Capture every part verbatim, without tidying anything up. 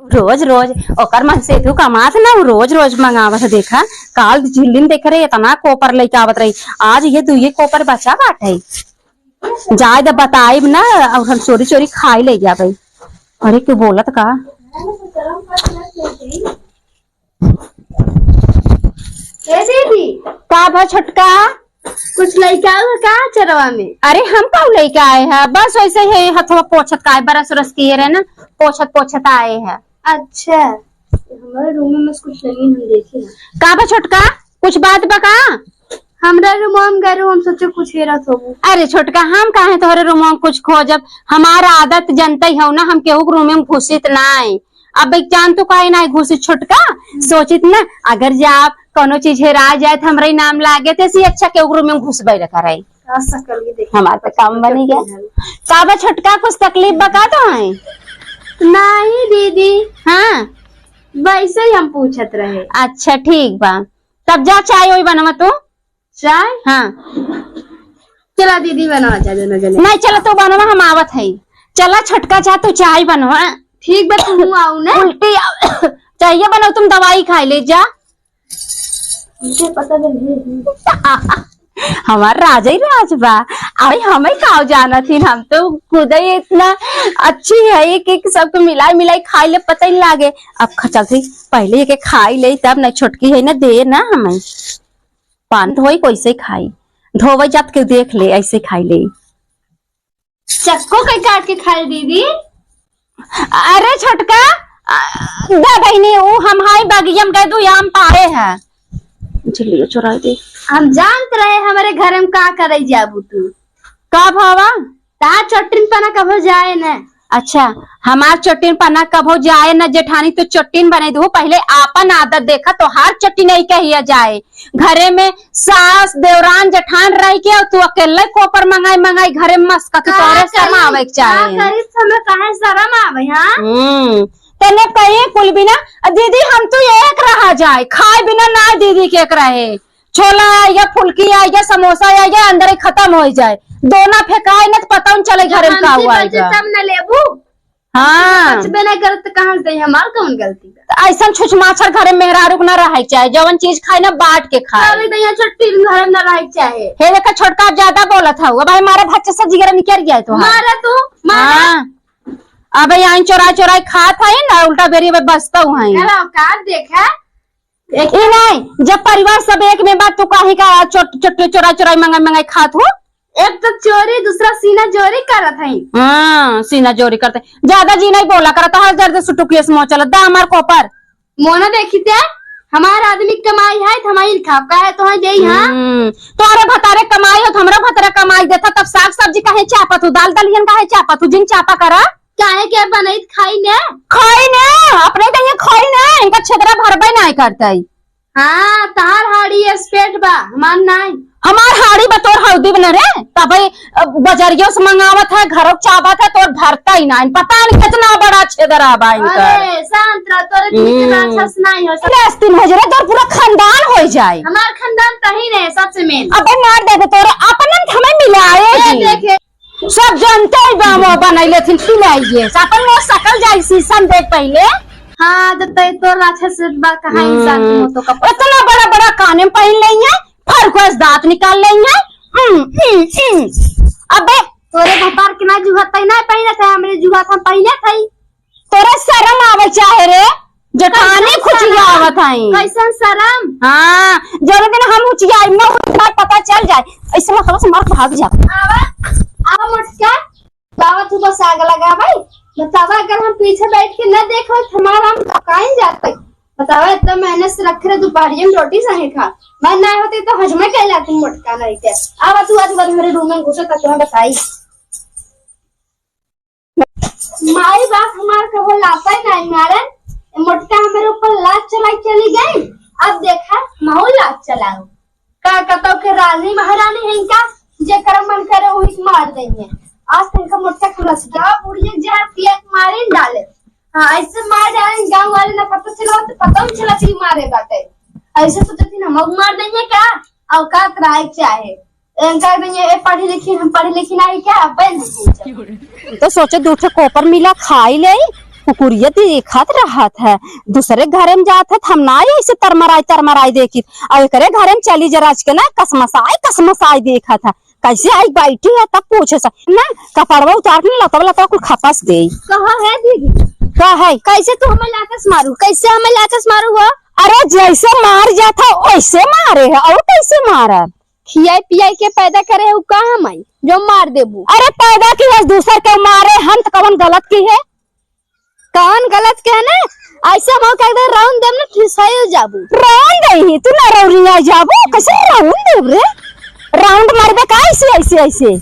रोज रोज ओकर मन से तू कमात ना, उ रोज रोज मंगावत है। देखा, काल झिल्लिन देखे रहे, इतना कोपर लइके आवत रही, आज ये दुइये कोपर बचा बाटे। जाए दे, बताइब ना, और हम चोरी चोरी खाई ले जाबे। अरे, क्यों बोलत का? ए दीदी, का भा छोटका? कुछ लइके आऊ है का चरवा में? अरे, हम का लइके आए हैं, बस वैसे ही हथवा पोछत का है, बरस उरस किए रहे ना, पोछत पोछत आए हैं। अच्छा, हमारे रूम में बस कुछ लगी, हम देखे हैं। का बा छोटका, कुछ बात बा का? हमरा रूम में गए रहो, हम सोचे कुछ हेरत होबू। अरे छोटका, हम काहे तोहरे रूम में कुछ खोजब? हमार आदत जनते हो ना, हम केहू के रूम में घुसित नाई। अब एक जान तू काहे नाई घुसित छोटका? सोचित ना, अगर जा कोनो चीज हेरा जाए तो हमरे नाम लागे, ते से अच्छा केहू के रूम में घुसबे न करे। का सकल के देखे। हमार तो काम बनी गया। का बा छोटका, कुछ तकलीफ बा का तो है? नहीं दीदी। हाँ। वैसे ही हम पूछत रहे। अच्छा, ठीक बा, तब जा चाय ओई बनवा तू। चाय? हाँ। चला दीदी, बनवा जा दोनों जने। नहीं, चला तू बनवा, हम आवत है। चला छोटका, जा तू चाय बनवा। ठीक बा, तू आऊ ना। उल्टी आ-, चाहिए बनाओ, तुम दवाई खाई ले जा। मुझे पता नहीं। हमार राजा ही राज बा। अरे हमें खाओ जाना थी, हम तो खुद ही इतना अच्छी है कि सबको मिलाई मिलाई खाई ले, पता ही लागे। अब ख-, चल थी, पहले ये के खाई ले, तब नहीं छोटकी है ना, दे ना हमें। पान धोई कैसे खाई, धोवे जात के देख ले, ऐसे खाई ले। चक्को के काट के खाए दीदी। अरे छोटका, आ, दे बहिनी, ऊ हम हाई बगिया में गए दू आम पाए है। झिल्लियो चुराई दे। हम जानत रहे हमरे घर में का करे जाबू तू। का भावा? ता चट्टिन पना कभो जाए न। अच्छा, हमार चट्टिन पना कभो जाए न जेठानी, तो चट्टिन बने दू। पहले आपन आदत देखा, तोहार चट्टिन नहीं कहिया जाए। घरे में सास, देवरान, जेठान रह के, और तू अकेले कोपर मंगाई मंगाई घरे में मस्का, तू का तोहरे करी? शर्म आवे के का चाहे। करी? हमें काहे शर्म आवे, हाँ? हम्म, तने कहीं कुल बिना, "अ, दीदी, हम तू एक रहा जाए, खाए बिना ना दीदी के एक रहे। छोला आइगा, फुलकी आइगा, समोसा आइगा, अंदर ही खत्म हो जाए। दोना फेंकाए न तो पता न चले घरे में का हमसे हुआ बचे आइगा।" तब न लेबू। हाँ। बचबे नहीं करत तो कहाँ से दे? हमार कौन गलती बा? तो ऐसन छुछमाछर घरे मेहरारू के ना रहे के चाहे, जवन चीज खाए ना बांट के खाए। अरे तो यहाँ छोटी घर में ना रहे के चाहे। हे देखा छोटका, अब ज्यादा बोलत हऊ, अब हमारे भच्चे से जिगर निकल गया है तोहार। मारा तू, मारा। हाँ। अब यहाँ चोराई चोराई खात है ना, उल्टा बेरी अब बचता हुआ है। मेरा औकात देखा। एक ई नहीं, जब परिवार सब एक में बा, तू काहे का चोट-, चोट-, चोराई चोराई मंगाई मंगाई खात हो? एक तो चोरी, दूसरा सीना जोरी करत है। हाँ, सीना जोरी करते। ज्यादा जी नहीं बोला करता, हर दर्द सुटुकियस मोचल दा हमार कोपर। मोना देखी ते, हमार आदमी कमाई है, तो हमारी खाप का है, तो है देई, हाँ। हम्म, तोहरे भतारे कमाई हो, तो हमरा भतारे कमाई देता, तब साग सब्जी काहे चापत हो, दाल दलियन काहे चापत हो, जिन चापा करा। काहे के बनई त खाई ने? खाई ने, अपने तो ये खाई ने, इनका छेदरा भरबे नहीं करते। हाँ, तहार हाड़ी स्पेट बा, हमार नाई। हमार हाड़ी बा तोर हौदी बने रे, तबे, अ, बजरियो से मंगावत है, घरों चाबत है, तोर भरता ही नाई। पता नहीं कितना बड़ा छेदरा बा इनकर। अरे, शांत रह, तोरे दिल के हम्म। राक्षस नाई हो। ले, अस्तीन हो जरा, तोर पूरा खानदान हो जाए। हमार खानदान तही ने, सबसे मेन। अबे मार देबे तोरे, अपन हमें मिलाए ए, जी। देखे, सब जनते ही बा, वो बनैले थिन, पिलाइए। अपन वो सकल जाई शीशा में देख पहिले। हाँ, तो तै तो राक्षस बा, कहाँ इंसान के हम्म। मुँह तो कपड़ा। इतना बड़ा बड़ा काने में पहिन लेई है, फरको से दांत निकाल लेई है। हम्म, हम्म, हम्म। अबे तोरे भतार के ना जुहा तै ना पहिने थे, हमरे जुहा था पहिने थे। तोरा शरम आवे चाहे रे, जेठानी कैसन खुचिया शरम? आवत हई। कैसन शरम? हाँ, जौन दिन हम उचिया आइम ना, उस दिन पता चल जाए। ऐसे मतलब से मर भाग जा। आवा, आवा मोटका, बाबा तू बस आग लगावे। बतावा, अगर हम पीछे बैठ के न देखो, तो हमारा हम काइन जाते। बतावा, इतना मेहनत से रखे रहे, दोपहरिया में रोटी सही खा। मैं ना होती तो हजमे कह जाती मोटका नहीं के। आवा तू, आज बाद मेरे रूम में घुसे तो तुम्हें बताई। माई बाप हमार कबो लापे नाई मारन, ए मोटका हमारे ऊपर लात चलाई चली गई। अब देखा, माहौल लात चलाओ। का कतौ के रानी महारानी है इनका, जेकर मन करे वही मार देंगे। आज तो इनका मोटका खुलस गया, बुढ़िया जहर पिया के मारे न डाले। हाँ, ऐसे मार डाले गाँव वाले ना पता चला तो पता नहीं चला कि मारे बाटे। ऐसे तो दिन हम मार देंगे का? औकात रहे चाहे। इनका भी ये पढ़ी लिखी, हम पढ़ी लिखी नहीं क्या? अब नहीं। तो सोचे दू ठे कोपर मिला, खाई ले, कुकुरिया देखत रहत है, दूसरे घरे में जात है, हम ना ऐसे तरमराई तरमराई देखित, और एकरे घरे में चली जरा के ना कसमसाई कसमसाई देखत है, कैसे आई बैठी है तब पूछे से ना, कपड़वा उतार के ना लतवा लतवा कुल खपस दे। कहा है दीदी? का है? कैसे तू हमें लातस मारू, कैसे हमें लातस मारू हो? अरे जैसे मार जात है वैसे मारे है, और कैसे मारा? खियाई पियाई के पैदा करे हो का हम आई जो मार देबू? अरे पैदा की है दूसर के मारे, हम तो कौन गलत की है? कौन गलत के है ना? ऐसे हम कह दे राउंड देम ना ठिसाई हो जाबू। राउंड दे ही तू ना रौरिया जाबू, कैसे राउंड देब रे? राउंड मारबे का ऐसे ऐसे ऐसे?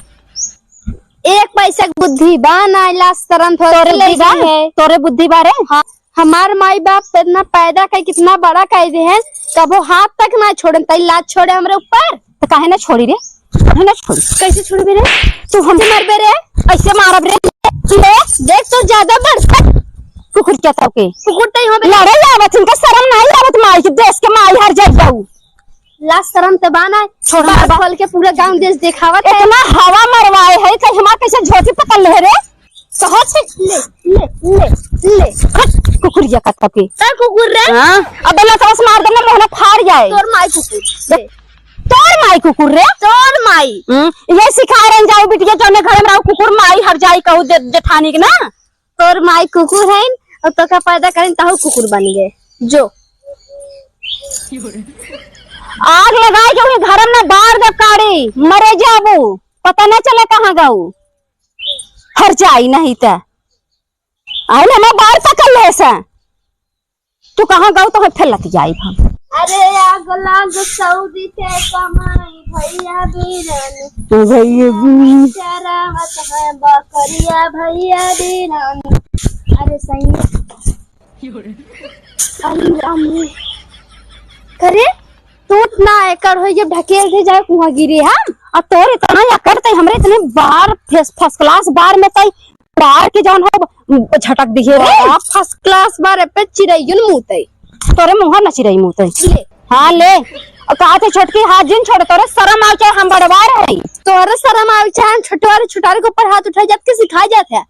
एक पैसा के बुद्धि बा ना, इलाज तरन थोड़े तोरे ले बुद्धि बा? है। तोरे बुद्धि बा रे? हाँ। हमार माई बाप इतना पैदा कर कितना बड़ा कर दे हैं, कबो हाथ तक ना छोड़न, तई लात छोड़े हमरे ऊपर। तो काहे ना छोड़ी रे? काहे ना छोड़ी? कैसे छोड़बे रे? तू हम मरबे रे? ऐसे मारब रे। ले, देख तो ज्यादा बढ़। कुकुर क्या तौ के? कुकुर तई हो बे। लड़े आवत इनका शर्म नहीं आवत माई के, देश के माई हर जाई जाऊ। लाज शर्म त बा ना। छोड़ बार बा। खोल के पूरा गांव देश देखावत है। इतना हवा मरवाए है कि हमार कैसे झोंटी पकड़ ले रे? कहत है, ले, ले, ले, ले। हट, कुकुरिया का तपे। का कुकुर रे? हाँ, अब बेला तवस मार देना, मोहना फाड़ जाए। तोर माई कुकुर। देख, तोर माई कुकुर रे? तोर माई। हम्म, ये सिखाए रहन जाऊ बिटिया, जौने घर में रहू कुकुर माई हर जाई कहू जे-, जेठानी के ना। तोर माई कुकुर है और तोका पैदा करें तहु कुकुर बन गए। जो आग लगाए के उहे घर में ना बार दे काड़ी, मरे जाबू, पता ना चले कहाँ गऊ। हर जाई नहीं त। आइन हमें बार पकड़ ले से। तू कहाँ गऊ तो हम फेलत जाई हम। अरे आग लाग सऊदी के कमाई भैया बीरन। भैया बीरन। चरावत है बकरिया भैया बीरन। अरे सही। अरे राम रे। करे टूट ना एकड़ होई जब ढकेल दे जाए कुआं गिरे हम। आ तोर इतना एकड़ तई हमरे इतने बार फर्स्ट, फर्स्ट क्लास बार में तई बार के जौन हो झटक दिहे रे। बड़ा फर्स्ट क्लास बार पे चिरैयन मुतई। तोरे मुंह न चिरई मुतई। ले। हाँ ले। और कहा थे छोटकी हाथ जिन छोड़, तोरे शर्म आवे चाहे हम बड़वार है। तोरे शर्म आवे चाहे हम छोटवारे छोटारे के ऊपर हाथ उठाए जात के सिखाए जात है।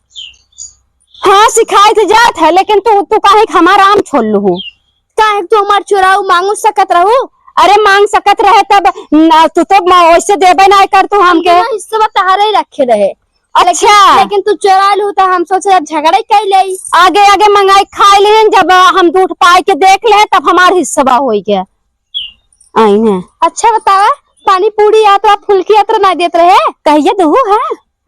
हाँ सिखाए तो जात है, लेकिन तू, तू काहे के हमार आम छोड़ लू? काहे के तू हमार चोराऊ मांगू सकत रहू? अरे मांग सकत रहे तब न, तू तो म-, वैसे देबे ना कर तू हमके। इतना हिस्सा तहारे ही रखे रहे। अच्छा। लेकिन, लेकिन तू चोरा लू तो हम सोचे अब झगड़ा ही कर ले। आगे आगे मंगाई खाई लेन, जब हम दूध पाई के देख ले तब हमार हिस्सा होई गया। आई है। अच्छा बतावा, पानी पूरी यात्रा फुल्की यात्रा ना देत रहे? कहिए दहू है।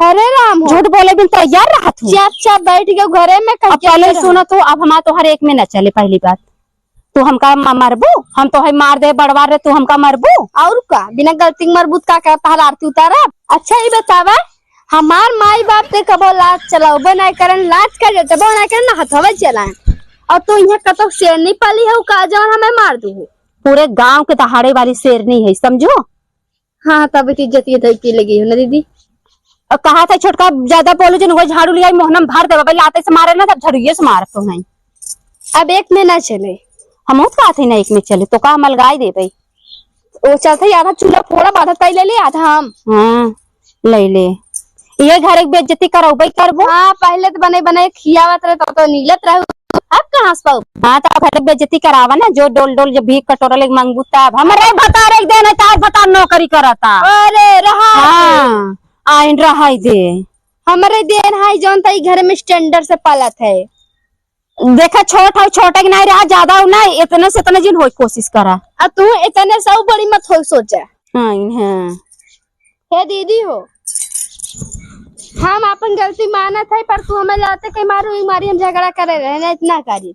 अरे राम हो। झूठ बोले बिन तैयार रहत हूँ। चाप चाप बैठ गए घरे में, अब कहिए पहले ही रहे। सुनो तो, अब हमार तोहर एक में न चले। पहली बात, तू हमका म-, मरबू, हम तोहे मार दे बड़वार रे, तू हमका मरबू। और का, बिना गलती के मरबू त का करब, तहार आरती उतारब? अच्छा ई बतावा, हमार माई बाप ते कबो लात चलाउबे नाय करन, लात का जतबो नाय करन, ना हथवा चलाएं। और तू यहाँ कतौ शेरनी पाली हऊ का जौन हमें मार दू? पूरे गांव के दहाड़े वाली शेरनी है, समझो? हाँ, तब तो इज्जत ये धई के लगी हो ना दीदी। और कहा था छोटका ज्यादा बोलू जन, वो झाड़ू लिया मोहनम भर देबा, पहले लाते से मारे ना, तब झाड़ूए से मारब तो नहीं। अब एक में ना चले। हम तो कहा थे ना एक में चले, तो का मलगाई देबे। वो चलते ही आधा चूल्हा फोड़ा, आधा तई ले ले, आधा हम। हाँ, ले ले। ये घर एक बेइज्जती करौबे करबो। हाँ, पहले तो बने बने खियावत रहे, तो, तो नीलत रहे। अब कहाँ से पाऊ? हाँ, तो घर एक बेइज्जती करावा ना, जो डोल डोल जब भी कटोरा लेके मांगबू तब। हमरे भतार एक देन है, तार भतार नौकरी करता। अरे, रहा हाँ, आइन रहा दे। हमरे देन है, जौन तई घर में स्टैंडर्ड से पालत है। देखा, छोट हौ, छोटे के नाई रहा, ज्यादा हो ना, इतने से इतने जिन होई कोशिश करा। आ तू इतने से बड़ी मत हो सोचा। हाँ, हाँ। हे दीदी हो, हम अपन गलती मानत है, पर तू हमें लाते के मारू, ई मारी हम झगड़ा करे रहे ना, इतना करी।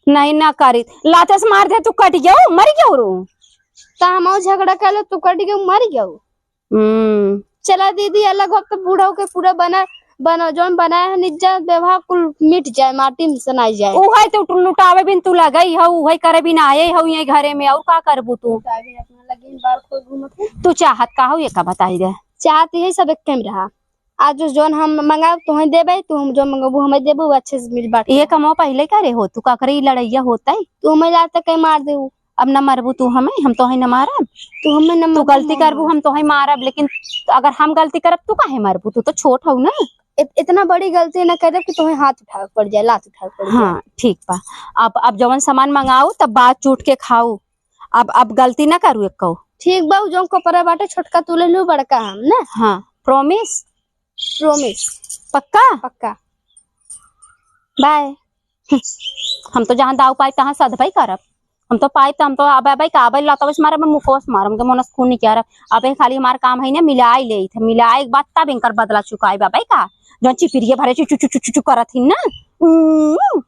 नहीं ना करी, लाते से मार दे, तू कट गयो, मर गयो रो। तो हम झगड़ा कर लो, तू कट गयो, मर गयो। हम्म। चला दीदी, अलग हो तो बूढ़ा होके पूरा बना, बना, जौन बनाए है इज्जत व्यवहार कुल मिट जाए, माटी में सनाई जाए। उहे तो लुटावे बिन तू लगई हऊ, उहे करे बिन आए हऊ ये घरे में, और का करबू तू? आगे अपना लगे बार खोल घूमत है। तू चाहत का हऊ, ये का बताई दे? चाहत यही सब एक में रहा। आज जो जौन हम मंगाब, तुहें देबे, तू हम जो मंगबू, हमें देबू, अच्छे से मिल बांट ये के। कमवा पहले करे हो, तू का करे, ई लड़ैया होता है? तू हमें लाते कहीं मार देबू। अब ना मरबू तू हमें, हम तोहे न मारब। तू हमें न तू मरबू, गलती हम करबू, मारब। हम तोहे मारब, लेकिन अगर हम गलती करब, तू काहे मरबू? तू तो छोट हऊ ना। इत-, इतना बड़ी गलती ना कर देब कि तुम्हें हाथ उठावे के पड़ जाए, लात उठावे के पड़ जाए। हाँ, ठीक बा। अब, अब जवन सामान मंगाऊ, तब बात चूट के खाऊ। अब, अब गलती ना करू एक्को। ठीक बा, उ जौन कपड़ा बाटे छोटका तू ले लू, बड़का हम ना। हाँ, promise? Promise। पक्का? पक्का। Bye। हम तो जहाँ दाव पाई तहाँ सधबई करब। हम तो पाई तो हम तो अब, अब का, अब लतवे से मारब, मुखवा से मारब, के मनस खून निकारब। अब खाली हमार काम है ना, मिलाई ले थे, मिलाई के बाद तब इनकर बदला चुकाई बाबा का, जौन चिपिरिये भरे चु, चु, चु, चु, चु, चु करत ही ना। उम्म।